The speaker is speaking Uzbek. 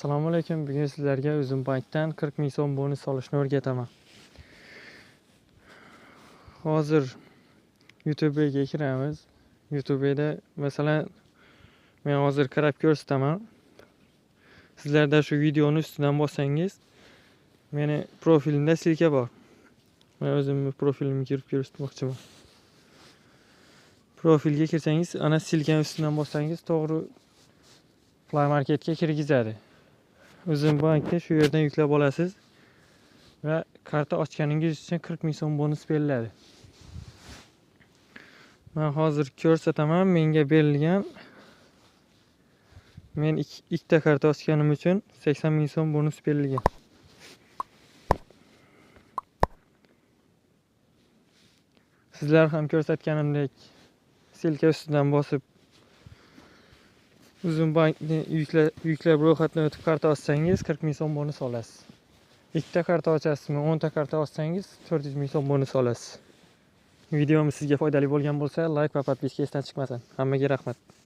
Assalomu alaykum. Bugun sizlarga Uzum bankdan 40 ming so'm bonus olishni o'rgataman. Hozir YouTube'ga kiramiz. YouTube'da masalan men hozir qarab ko'rsataman. Sizlarda shu videoni ustidan bossangiz meni profilimda ссылка bor. Men o'zimni profilimga kirib ko'rsatmoqchiman. Profilga kirsangiz, ana ссылкani ustidan bossangiz to'g'ri Play Marketga kirgizadi. Uzum bankni shu yerdan yuklab olasiz va karta ochganingiz uchun 40 ming so'm bonus beriladi. Men hozir ko'rsataman, menga berilgan, men ikkita karta ochganim uchun 80 ming so'm bonus berilgan. Sizlar ham ko'rsatganimdek ссылка ustidan bosib Uzum bankni yuklab ro'yxatdan o'tib karta ochsangiz 40 ming so'm bonus olasiz. Ikkita karta ochasizmi, 10 ta karta ochsangiz 400 ming so'm bonus olasiz. Videomiz sizga foydali bo'lgan bo'lsa, like va podpiska esdan chiqmasin. Hammaga rahmat.